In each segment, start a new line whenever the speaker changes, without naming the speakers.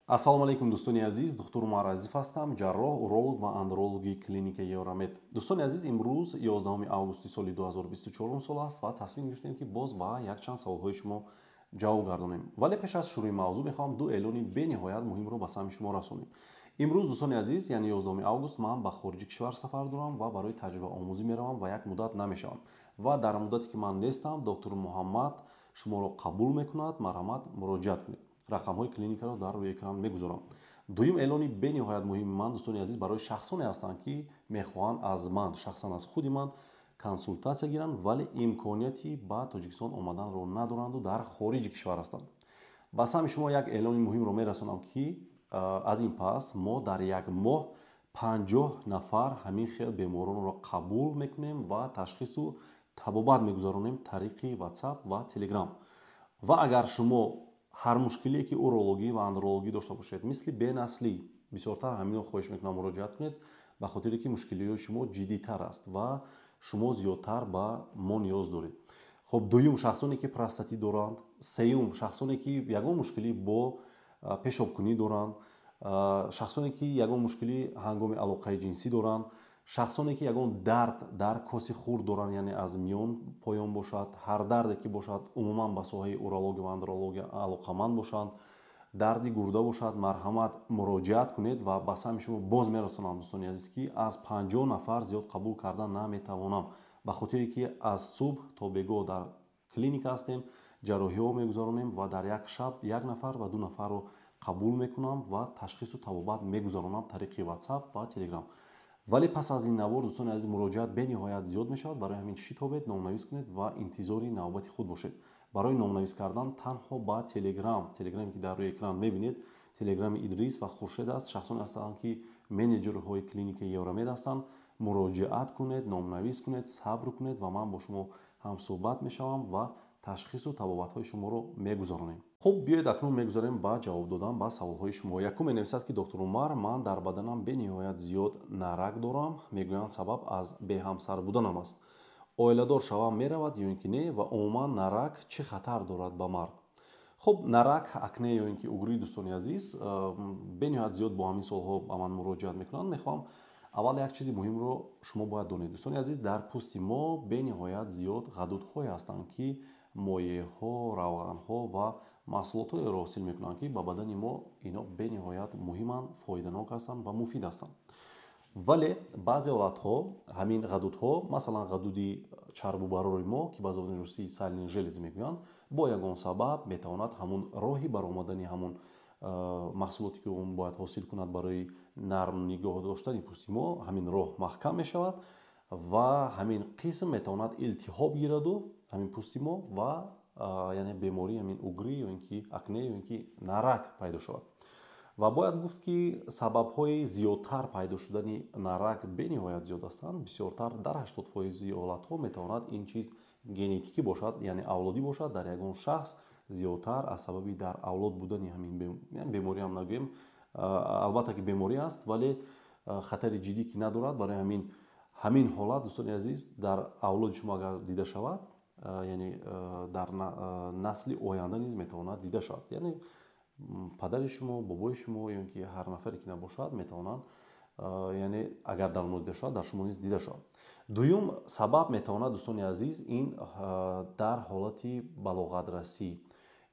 Ассалому алайкум, дӯстони азиз. Духтур Умар Азизов ҳастам, ҷарроҳ, уролог ва андрологи клиникаи Евромед. Дӯстони азиз, имрӯз 11 августи соли 2024 сол аст ва тасмим гирифтем, ки боз ба якчанд саволҳои шумо ҷавоб гардонем. Вале пеш аз шурӯи мавзӯъ мехоҳам ду эълони бениҳоят муҳимро ба самъи шумо расонем. Имрӯз, дӯстони азиз, яъне 11 август, ман ба хориҷи кишвар сафар дорам ва барои таҷрибаомӯзӣ меравам ва як муддат намешавам. Ва дар муддате ки ман нестам, доктор Муҳаммад шуморо қабул мекунад. Марҳамат, муроҷиат кунед. Рақамҳои клиникаро дар рӯи экран мегузорам. Дуюм эълони бениҳоят муҳими ман, дӯстони азиз, барои шахсоне ҳастанд, ки мехоҳанд аз ман, шахсан аз худи ман консултатсия гиранд, вале имконияти ба Тоҷикистон омаданро надоранду дар хориҷи кишвар ҳастанд. Ба самъи шумо як эълони муҳимро мерасонам, ки аз ин пас мо дар як моҳ 50 нафар ҳамин хел беморонро қабул мекунем ва ташхису табобат мегузаронем тариқи WhatsApp ва Telegram. Ва агар шумо ҳар мушкилие ки урологӣ ва андрологӣ дошта бошед, мисли бенаслӣ, бисёртар ҳаминро хоҳиш мекунам, муроҷиат кунед, ба хотире ки мушкилиҳои шумо ҷиддитар аст ва шумо зиёдтар ба мо ниёз доред. Хуб, дуюм, шахсоне ки простатит доранд, сеюм, шахсоне ки ягон мушкилӣ бо пешобкунӣ доранд, шахсоне ки ягон мушкилӣ ҳангоми алоқаи ҷинсӣ доранд, шахсоне ки ягон дард дар коси хурд доранд, яъне аз миён поён бошад, ҳар дарде ки бошад, умуман ба соҳаи урология ва андрология алоқаманд бошанд, дарди гурда бошад, марҳамат, муроҷиат кунед. Ва ба самъи шумо боз мерасонам, дӯстони азиз, ки аз 50 нафар зиёд қабул карда наметавонам, ба хотире ки аз субҳ то бегоҳ дар клиника ҳастем, ҷарроҳиҳо мегузаронем ва дар як шаб як нафар ва ду нафарро қабул мекунам ва ташхису табобат мегузаронам тариқи WhatsApp ва Telegram. Вале пас аз ин навор, дӯстони азиз, муроҷиат бениҳоят зиёд мешавад. Барои ҳамин шитобед, номнавис кунед ва интизори навбати худ бошед. Барои номнавис кардан танҳо ба Телеграм, Телеграме ки дар рӯи экран мебинед, Телеграми Идрис ва Хуршед аст, шахсоне ҳастанд, ки менеҷерҳои клиникаи Евромед ҳастанд. Муроҷиат кунед, номнавис кунед, сабр кунед ва ман бо шумо ҳамсӯҳбат мешавам ва ташхису табобатҳои шуморо мегузаронем. Хуб, биёед, акнун мегузарем ба ҷавоб додан ба саволҳои шумо. Якум менависад, ки: «Доктор Умар, ман дар баданам бениҳоят зиёд нарак дорам. Мегӯянд, сабаб аз беҳамсар буданам аст. Оиладор шавам, меравад ё ин ки не? Ва умуман нарак чӣ хатар дорад ба мард?» Хуб, нарак, акне ё ин ки угрӣ, дӯстони азиз, бениҳоят зиёд бо ҳамин суолҳо ба ман муроҷиат мекунанд. Мехоҳам аввал як чизи муҳимро шумо бояд донед. Дӯстони азиз, дар пӯсти мо бениҳоят зиёд ғадудҳое ҳастанд, ки моеъҳо, равғанҳо ва маҳсулотҳоеро ҳосил мекунанд, ки ба бадани мо ино бениҳоят муҳиманд, фоиданок ҳастанд ва муфид ҳастанд. Вале баъзе ҳолатҳо ҳамин ғадудҳо, масалан ғадуди чарбубарори мо, ки ба забони русӣ сальные железы мегӯянд, бо ягон сабаб метавонад ҳамун роҳи баромадани ҳамун маҳсулоте ки он бояд ҳосил кунад барои нарм нигоҳ доштани пӯсти мо, ҳамин роҳ маҳкам мешавад ва ҳамин қисм метавонад илтиҳоб гираду ҳамин пӯсти мо ва яъне бемории ҳамин угрӣ ё ин ки акне ё ин ки нарак пайдо шавад. Ва бояд гуфт, ки сабабҳои зиёдтар пайдо шудани нарак бениҳоят зиёд ҳастанд. Бисёртар, дар 80 фоизи ҳолатҳо, метавонад ин чиз генетикӣ бошад, яъне авлодӣ бошад. Дар ягон шахс зиёдтар аз сабаби дар авлод будани ҳамин беморӣ ҳам нагӯем, албатта ки беморӣ аст, вале хатари ҷиддӣ ки надорад. Барои ҳамин ҳолат, дӯстони азиз, дар авлоди шумо агар дида шавад, яъне дар насли оянда низ метавонад дида шавад, яъне падари шумо, бобои шумо ё ин ки ҳар нафаре ки набошад, метавонанд, яъне агар дар онҳо дида шавад, дар шумо низ дида шавад. Дуюм сабаб метавонад, дӯстони азиз, ин дар ҳолати балоғатрасӣ,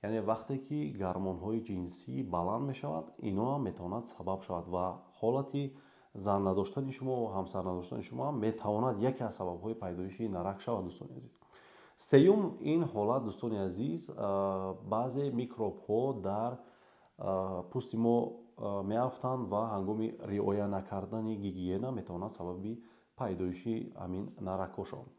яъне вақте ки гормонҳои ҷинсӣ баланд мешавад, ино ҳам метавонад сабаб шавад. Ва ҳолати зан надоштани шумо ва ҳамсар надоштани шумо ҳам метавонад яке аз сабабҳои пайдоиши нарак шавад, дӯстони азиз. Сеюм ин ҳолат, дӯстони азиз, баъзе микробҳо дар пӯсти мо меафтанд ва ҳангоми риоя накардани гигиена метавонад сабаби пайдоиши ҳамин наракҳо шаванд.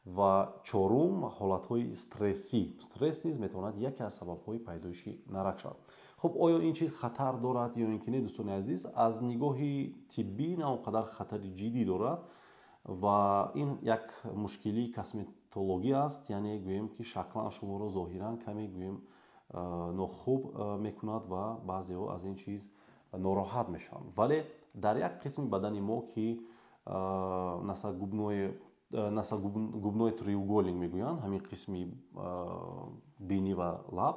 Ва чорум, ҳолатҳои стрессӣ, стресс низ метавонад яке аз сабабҳои пайдоиши нарак шавад. Хуб, оё ин чиз хатар дорад ё ин ки не? Дӯстони азиз, аз нигоҳи тиббӣ на он қадар хатари ҷиддӣ дорад ва ин як мушкилии косметологӣ аст, яъне гӯем ки шаклан шуморо зоҳиран каме, гӯем, нохуб мекунад ва баъзеҳо аз ин чиз нороҳат мешаванд. Вале дар як қисми бадани мо, ки носогубной треугольник мегӯянд, ҳамин қисми бинӣ ва лаб,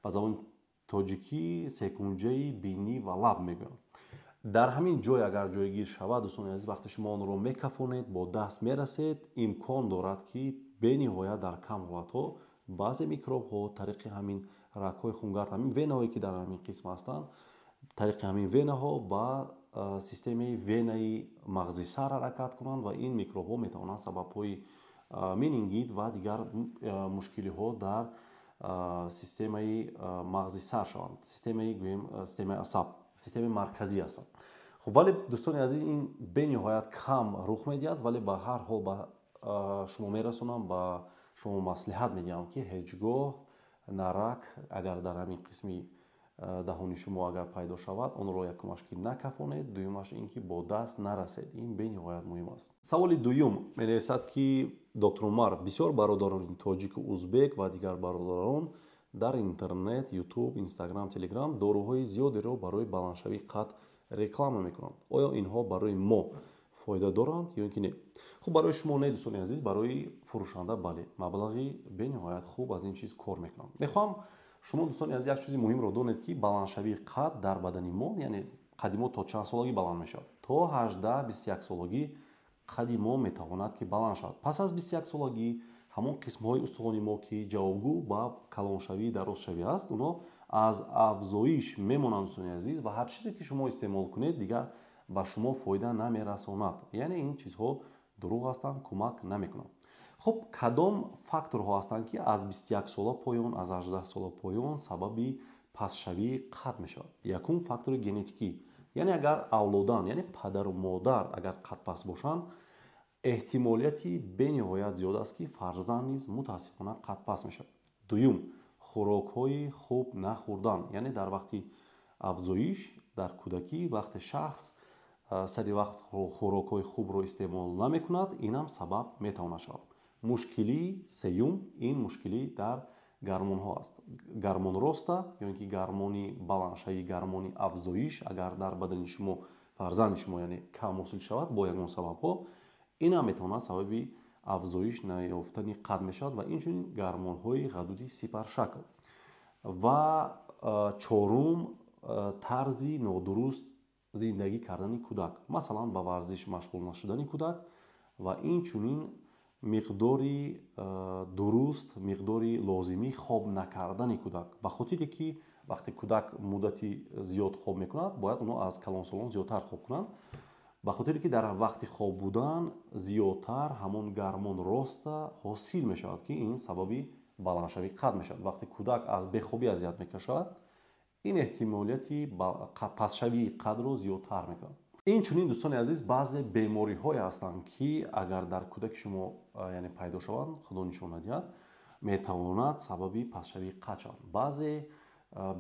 ба забони Тоҷикӣ секунҷаи бинӣ ва лаб мегӯянд. Дар ҳамин ҷой агар ҷойгир шавад, дӯстони азиз, вақте шумо онро мекафонед, бо даст мерасед, имкон дорад, ки бениҳоят дар кам ҳолатҳо баъзе микробҳо тариқи ҳамин рагҳои хунгард, ҳамин венаҳое ки дар ҳамин қисм ҳастанд, тариқи ҳамин венаҳо ба системаи венаи мағзи сар ҳаракат кунанд ва ин микробҳо метавонанд сабабҳои менингит ва дигар мушкилиҳо дар системаи мағзи сар шаванд, системаи гӯем системаи асаб, системаи марказии асаб. Хуб, вале дӯстони азиз, ин бениҳоят кам рух медиҳад, вале ба ҳар ҳол ба шумо мерасонам, ба шумо маслиҳат медиҳам, ки ҳеҷ гоҳ нарак агар дар ҳамин қисми даҳони шумо агар пайдо шавад, онро якумаш ки накафонед, дуюмаш ин ки бо даст нарасед. Ин бениҳоят муҳим аст. Саволи дуюм менависад, ки доктор Умар, бисёр бародарони тоҷику узбек ва дигар бародарон дар интернет, Ютуб, Инстаграм, Телеграм доруҳои зиёдеро барои баландшавии қад реклама мекунанд. Оё инҳо барои мо фоида доранд ё ин ки не? Хуб, барои шумо не, дӯстони азиз, барои фурӯшанда бале, маблағи бениҳоят хуб аз ин чиз кор мекунанд. Мехоҳам шумо, дӯстони азиз, як чизи муҳимро донед, ки баландшавии қад дар бадани мо, яъне қади мо то чанд солагӣ баланд мешавад? То 18-21 солагӣ қади мо метавонад ки баланд шавад. Пас аз 21 солагӣ ҳамон қисмҳои устухони мо, ки ҷавобгӯ ба калоншавӣ, дарозшавӣ аст, онҳо аз афзоиш мемонанд, дӯстони азиз, ва ҳар чизе ки шумо истеъмол кунед, дигар ба шумо фоида намерасонад. Яъне ин чизҳо дурӯғ ҳастанд, кӯмак намекунанд. Хуб, кадом факторҳо ҳастанд, ки аз 21 сола поён, аз 18 сола поён сабаби пастшавии қад мешавад? Якум фактори генетикӣ, яъне агар авлодан, яъне падару модар агар қадпаст бошанд, эҳтимолияти бениҳоят зиёд аст, ки фарзанд низ мутаассифона қадпаст мешавад. Дуюм, хӯрокҳои хуб нахӯрдан, яъне дар вақти афзоиш, дар кӯдакӣ, вақте шахс сари вақт хӯрокҳои хубро истеъмол намекунад, инам сабаб метавонад шавад. Мушкилии сеюм ин мушкилӣ дар гармонҳо аст. Гармон роста ё ин ки гармони баландшавӣ, гармони афзоиш агар дар бадани шумо, фарзанди шумо, яъне кам ҳосил шавад бо ягон сабабҳо, инам метавонад сабаби афзоиш наёфтани қад мешавад ва инчунин гармонҳои ғадуди сипаршакл. Ва чорум, тарзи нодуруст зиндагӣ кардани кӯдак, масалан ба варзиш машғул нашудани кӯдак ва инчунин миқдори дуруст, миқдори лозимӣ хоб накардани кӯдак. Ба хотире ки вақте кӯдак муддати зиёд хоб мекунад, бояд онҳо аз калонсолон зиёдтар хоб кунанд, ба хотире ки дар вақти хоб будан зиёдтар ҳамон гармон роста ҳосил мешавад, ки ин сабаби баландшавии қад мешавад. Вақте кӯдак аз бехобӣ азият мекашад, ин эҳтимолияти пастшавии қадро зиёдтар мекунад. Инчунин, дӯстони азиз, баъзе бемориҳое ҳастанд, ки агар дар кӯдаки шумо, яъне пайдо шаванд, худо нишон надиҳад, метавонад сабаби пастшавии қад шаванд. Баъзе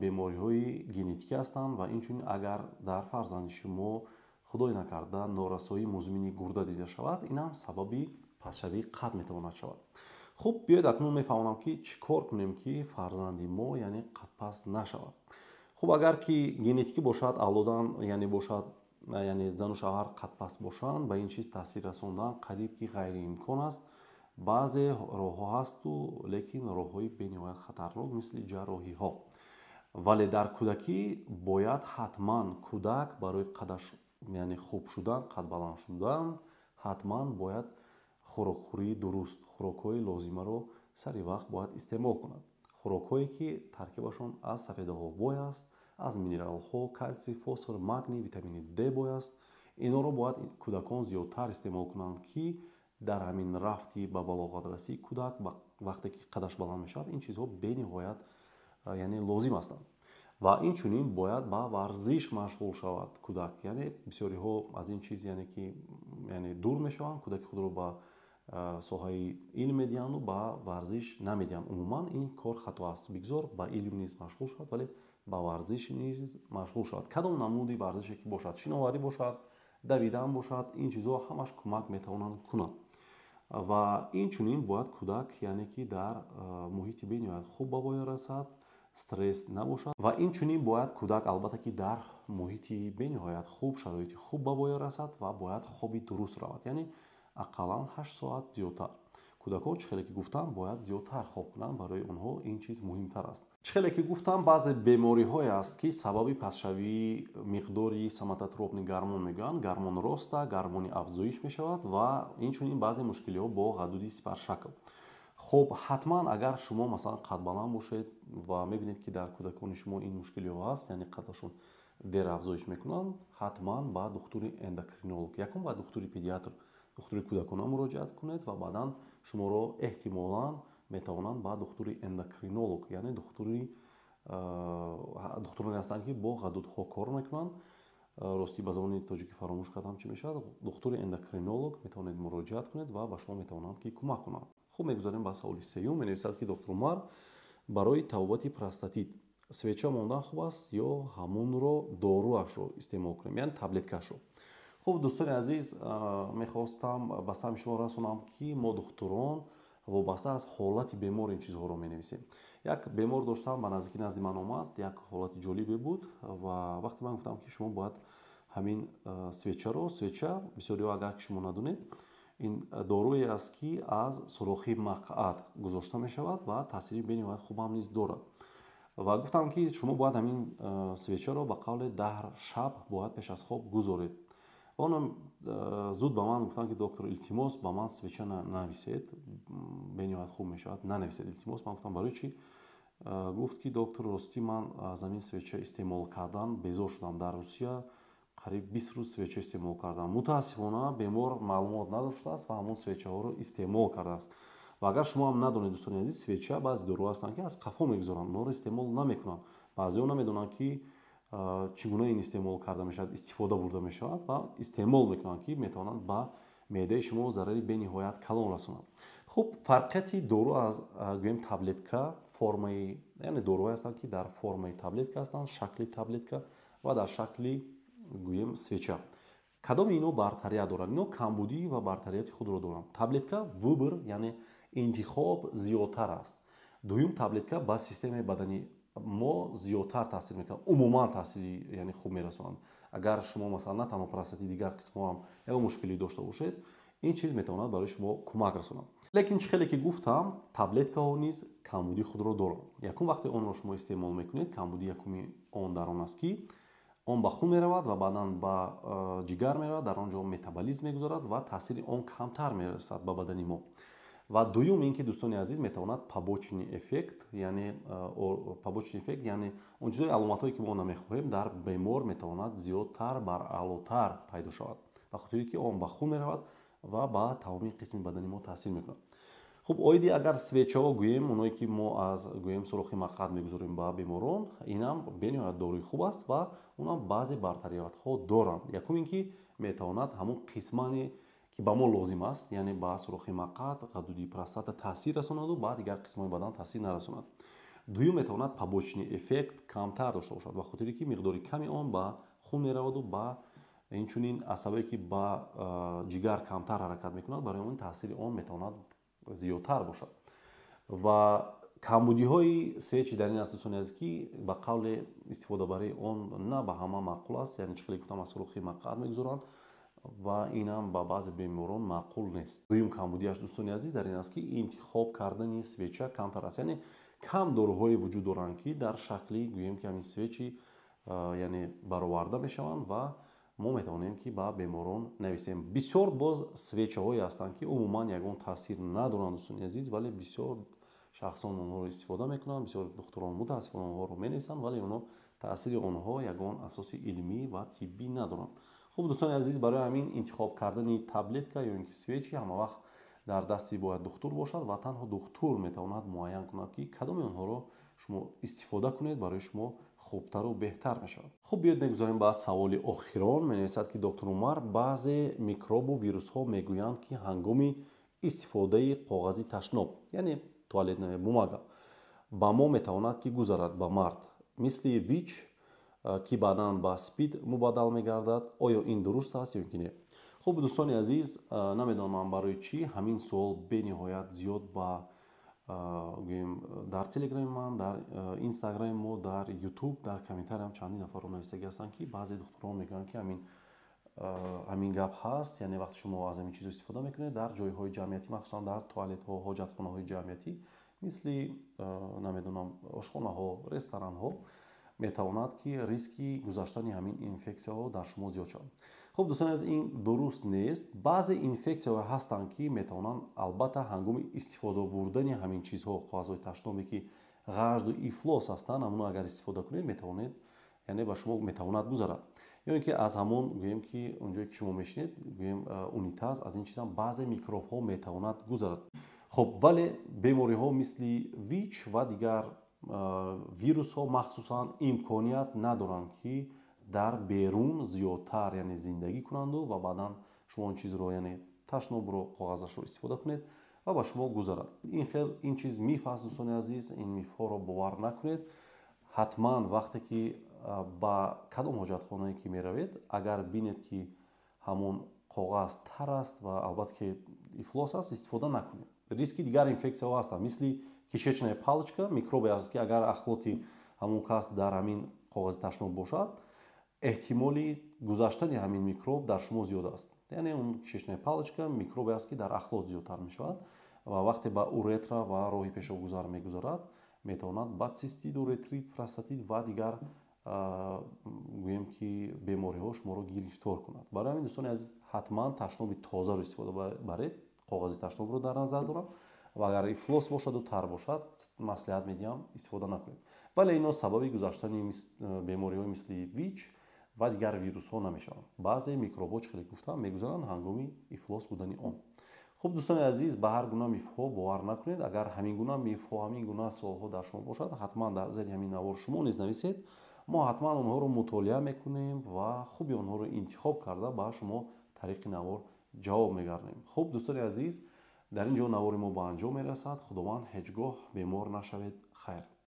бемориҳои генетикӣ ҳастанд ва инчунин агар дар фарзанди шумо худой накарда норасоии музмини гурда дида шавад, инам сабаби пастшавии қад метавонад шавад. Хуб, биёед акнун мефаҳмонам, ки чӣ кор кунем, ки фарзанди мо, яъне қадпаст нашавад. Хуб, агар ки генетикӣ бошад, авлодан, яъне бошад, яъне зану шавҳар қадпаст бошанд, ба ин чиз таъсир расондан қариб ки ғайриимкон аст. Баъзе роҳҳо ҳасту, лекин роҳҳои бениҳоят хатарнок, мисли ҷарроҳиҳо. Вале дар кӯдакӣ бояд ҳатман кӯдак барои қадаш, яъне хуб шудан, қад баланд шудан, ҳатман бояд хӯрокхӯрии дуруст, хӯрокҳои лозимаро сари вақт бояд истеъмол кунад. Хӯрокҳое ки таркибашон аз сафедаҳо бой аст, аз минералҳо, калсий, фосфор, магний, витамини Д бой аст. Инҳоро бояд кӯдакон зиёдтар истеъмол кунанд, ки дар ҳамин рафти ба балоғатрасӣ кӯдак вақте ки қадаш баланд мешавад, ин чизҳо бениҳоят, яъне лозим ҳастанд. Ва инчунин бояд ба варзиш машғул шавад кӯдак. Яъне бисёриҳо аз ин чиз, яъне ки, яъне дур мешаванд, кӯдаки худро ба соҳаи илм медиҳанду ба варзиш намедиҳанд. Умуман ин кор хато аст. Бигзор ба илм низ машғул шавад, вале ба варзиш низ машғул шавад. Кадом намуди варзише ки бошад, шиноварӣ бошад, давидан бошад, ин чизҳо ҳамаш кӯмак метавонанд кунанд. Ва инчунин бояд кӯдак, яъне ки дар муҳити бениҳоят хуб ба воя расад, стресс набошад. Ва инчунин бояд кӯдак албатта ки дар муҳити бениҳоят хуб, шароити хуб ба воя расад ва бояд хоби дуруст равад, яъне ақаллан 8 соат зиёдтар. Кӯдакон, чӣ хеле ки гуфтам, бояд зиёдтар хоб кунанд, барои онҳо ин чиз муҳимтар аст. Чӣ хеле ки гуфтам, баъзе бемориҳое аст, ки сабаби пастшавии миқдори соматотропный гормон мегӯянд, гормон роста, гормони афзоиш мешавад ва инчунин баъзе мушкилиҳо бо ғадуди сипаршакл. Хоб, ҳатман агар шумо масалан қадбаланд бошед ва мебинед, ки дар кӯдакони шумо ин мушкилиҳо ҳаст, яъне қадашон дер афзоиш мекунанд, ҳатман ба духтури эндокринолог, якум ба духтури педиатр, духтури кӯдакона муроҷиат кунед ва баъдан шуморо эҳтимолан метавонанд ба духтури эндокринолог, яъне духтуроне ҳастанд, ки бо ғадудҳо кор мекунанд. Ростӣ, ба забони тоҷикӣ фаромӯш кардам, чӣ мешавад. Духтури эндокринолог метавонед муроҷиат кунед ва ба шумо метавонанд, ки кӯмак кунанд. Хуб, мегузарем ба саволи сеюм. Менависад, ки доктор Умар, барои табобати простатит свеча мондан хуб аст ё ҳамунро доруашро истеъмол кунем, яъне таблеткашро? Хуб, дӯстони азиз, мехостам ба самъи шумо расонам, ки мо, духтурон, вобаста аз ҳолати бемор ин чизҳоро менависем. Як бемор доштам, ба наздикӣ назди ман омад, як ҳолати ҷолибе буд ва вақте ман гуфтам, ки шумо бояд ҳамин свечаро, свеча, бисёриҳо, агар ки шумо надонед, ин доруе аст, ки аз сурохи мақъад гузошта мешавад ва таъсири бениҳоят хубам низ дорад. Ва гуфтам, ки шумо бояд ҳамин свечаро ба қавле 10 шаб бояд пеш аз хоб гузоред. Ва онам зуд ба ман гуфтанд, ки доктор, илтимос, ба ман свеча нанависед, бениҳоят хуб мешавад, нанависед, илтимос. Ман гуфтам: «Барои чӣ?» Гуфт, ки доктор, ростӣ, ман аз ҳамин свеча истеъмол кардан безор шудам, дар Русия қариб 20 рӯз свеча истеъмол кардам. Мутаассифона, бемор маълумот надоштааст ва ҳамон свечаҳоро истеъмол кардааст. Ва агар шумо ҳам надонед, дӯстони азиз, свеча, баъзе доруҳо ҳастанд, ки аз қафо мегузоранд, онҳоро истеъмол намекунанд. Баъзеҳо намедонанд, ки чӣ гуна ин истеъмол карда мешавад, истифода бурда мешавад ва истеъмол мекунанд, ки метавонанд ба меъдаи шумо зарари бениҳоят калон расонанд. Хуб, фарқияти дору аз, гӯем, таблетка, формаи, яъне доруҳое ҳастанд, ки дар формаи таблетка ҳастанд, шакли таблетка ва дар шакли, гӯем, свеча, кадоми ино бартарият доранд? Ино камбудӣ ва бартарияти худро доранд. Таблетка выбор, яъне интихоб зиёдтар аст. Дуюм, таблетка ба системаи бадани мо зиёдтар таъсир мекунад, умуман таъсири, яъне, хуб мерасонанд. Агар шумо масалан на танҳо простати, дигар қисмҳо ҳам ягон мушкилӣ дошта бошед, ин чиз метавонад барои шумо кӯмак расонад. Лекин чӣ хеле ки гуфтам, таблеткаҳо низ камбудии худро доранд. Якум, вақте онро шумо истеъмол мекунед, камбудии якуми он дар он аст, ки он ба хун меравад ва баъдан ба ҷигар меравад, дар он ҷо метаболизм мегузарад ва таъсири он камтар мерасад ба бадани мо. Ва дуюм ин ки, дӯстони азиз, метавонад побочный эффект, яъне побочный эффект, яъне он чизои, аломатҳое, ки мо намехоҳем, дар бемор метавонад зиёдтар, бараълотар пайдо шавад, ба хотире ки он ба хун меравад ва ба тамоми қисми бадани мо таъсир мекунад. Хуб, оиди агар свечаҳо гӯем, оное ки мо аз, гӯем, сурохи мақъад мегузорем ба беморон, инам бениҳоят доруи хуб аст ва онам баъзе бартариятҳо доранд. Якум ин ки метавонад ҳамон қисмане, ки ба мо лозим аст, яъне ба сурохи мақъад, ғадуди простата таъсир расонаду ба дигар қисмҳои бадан таъсир нарасонад. Дуюм, метавонад побочный эффект камтар дошта бошад, ба хотире ки миқдори ками он ба хун мераваду ба инчунин аз сабабе ки ба ҷигар камтар ҳаракат мекунад, барои он таъсири он метавонад зиёдтар бошад. Ва камбудиҳои свечи дар ин аст, дӯстони азиз, ки ба қавле истифодабарии он на ба ҳама маъқул аст, яъне чӣ хеле гуфтам, аз сурохи мақъад мегузоранд ва инам ба баъзе беморон маъқул нест. Дуюм камбудиаш, дӯстони азиз, дар ин аст, ки интихоб кардани свеча камтар аст, яъне кам доруҳое вуҷуд доранд, ки дар шакли, гӯем, ки ҳамин свечи, яъне бароварда мешаванд ва мо метавонем, ки ба беморон нависем. Бисёр боз свечаҳое ҳастанд, ки умуман ягон таъсир надоранд, дӯстони азиз, вале бисёр шахсон онҳоро истифода мекунанд, бисёр духтурон мутаассифона онҳоро менависанд, вале онҳо таъсири онҳо ягон асоси илмӣ ва тиббӣ надоранд. Хуб, дӯстони азиз, барои ҳамин интихоб кардани таблетка ё ин ки свечи ҳама вақт дар дасти бояд духтур бошад ва танҳо духтур метавонад муайян кунад, ки кадоми онҳоро шумо истифода кунед, барои шумо хубтару беҳтар мешавад. Хуб, биёед мегузорем ба саволи охирон. Менависад, ки доктор Умар, баъзе микробу вирусҳо мегӯянд, ки ҳангоми истифодаи коғази ташноб, яъне туалетная бумага, ба мо метавонад, ки гузарад, ба мард, мисли ВИЧ, ки баъдан ба СПИД мубаддал мегардад. Оё ин дуруст аст ё ки не? Хуб, дӯстони азиз, намедонам барои чӣ ҳамин суол бениҳоят зиёд ба, гӯем, дар Телеграми ман, дар Инстаграми мо, дар Ютуб, дар комментариям чандин нафарро нависагӣ ҳастанд, ки баъзе духтурон мегӯянд, ки ҳамин гап ҳаст, яъне вақте шумо аз ҳамин чизо истифода мекунед дар ҷойҳои ҷамъиятӣ, махсусан дар туалетҳо, ҳоҷатхонаҳои ҷамъиятӣ, Мисли, намедонам, ошхонаҳо, ресторанҳо, метавонад, ки риски гузаштани ҳамин инфексияҳо дар шумо зиёд шавад. Хуб, дӯстони азиз, ин дуруст нест. Баъзе инфексияҳо ҳастанд, ки метавонанд, албатта, ҳангоми истифода бурдани ҳамин чизҳо, коғазҳои ташнобе, ки ғажду ифлос ҳастанд, ҳамоно агар истифода кунед, метавонед, яъне ба шумо метавонад гузарад. Ё ин ки аз ҳамон, гӯем ки, онҷое ки шумо мешинед, гӯем, унитаз, аз ин чизам баъзе микробҳо метавонад гузарад. Хуб, вале бемориҳо мисли ВИЧ ва дигар вирусҳо махсусан имконият надоранд, ки дар берун зиёдтар, яъне, зиндагӣ кунанду ва баъдан шумо он чизро, яъне ташнобро, коғазашро истифода кунед ва ба шумо гузарад. Ин хел ин чиз миф аст, дӯстони азиз, ин мифҳоро бовар накунед. Ҳатман вақте ки ба кадом ҳоҷатхонае ки меравед, агар бинед, ки ҳамон коғаз тар аст ва албатта ки ифлос аст, истифода накунед. Риски дигар инфексияҳо ҳастанд, мисли кишечная палочка, микробе аст, ки агар ахлоти ҳамон кас дар ҳамин коғази ташноб бошад, эҳтимоли гузаштани ҳамин микроб дар шумо зиёд аст. Яъне он кишечная палочка микробе аст, ки дар ахлот зиёдтар мешавад ва вақте ба уретра ва роҳи пешобгузар мегузарад, метавонад ба цистит, уретрит, простатит ва дигар, гӯем ки, бемориҳо шуморо гирифтор кунад. Барои ҳамин, дӯстони азиз, ҳатман ташноби тозаро истифода баред, коғази ташнобро дар назар дорам, ва агар ифлос бошаду тар бошад, маслиҳат медиҳам, истифода накунед. Вале ино сабаби гузаштани бемориҳои мисли ВИЧ ва дигар вирусҳо намешаванд. Баъзе микробҳо, чӣ хеле гуфтам, мегузаранд ҳангоми ифлос будани он. Хуб, дӯстони азиз, ба ҳар гуна мифҳо бовар накунед. Агар ҳамин гуна мифҳо, ҳамин гуна суолҳо дар шумо бошад, ҳатман дар зери ҳамин навор шумо низ нависед. Мо ҳатман онҳоро мутолиа мекунем ва хуби онҳоро интихоб карда, ба шумо тариқи навор ҷавоб мегардонем. Хуб, дӯстони азиз, дар ин ҷо навори мо ба анҷом мерасад. Худованд, ҳеҷ гоҳ бемор нашавед. Хайр.